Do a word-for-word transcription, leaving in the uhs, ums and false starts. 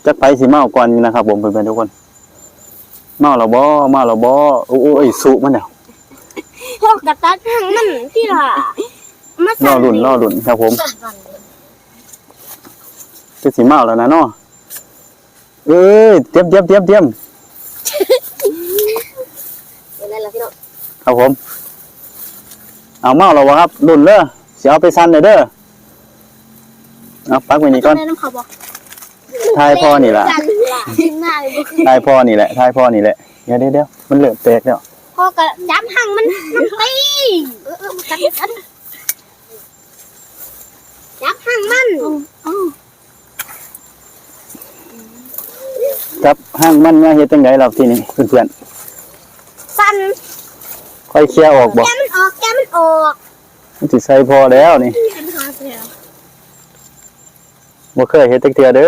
จักไผสิเมาก่อนนะครับผม เพื่อนๆทุกคน เมาแล้วบ่ เมาแล้วบ่ โอ้ย สุมันแล้ว พวกกระตัดหางมันที่ล่ะ มา รอ สั่น ลุ้น รอลุ้นครับผม คือสิเมาแล้วนะเนาะ เอ้ย เตรียม เตรียม เตรียม เตรียม เดี๋ยวนั่นล่ะพี่น้อง ครับผม เอาเมาแล้วบ่ครับ ลุ้นเด้อ สิเอาไปสั่นเลยเด้อ เอาปักไว้นี่ก่อน ได้น้ำเขาบ่ ถ่ายพ่อนี่ล่ะ สั่นล่ะ ถ่ายพ่อนี่แหละ ถ่ายพ่อนี่แหละ เดี๋ยว เดี๋ยว เดี๋ยว มันเริ่มแตกแล้ว พ่อก็จับหางมัน มันตี เออ เออ มันกัด มันกัด จับหางมัน จับหางมันมาเฮ็ดจั่งใดล่ะทีนี้เพื่อนๆ สั่น ค่อยเคลียร์ออกบ่ แกะมันออก แกะมันออก มันสิใส่พ่อแล้วนี่ แกะมันออกแล้ว บ่เคยเฮ็ดจักเทื่อเด้อ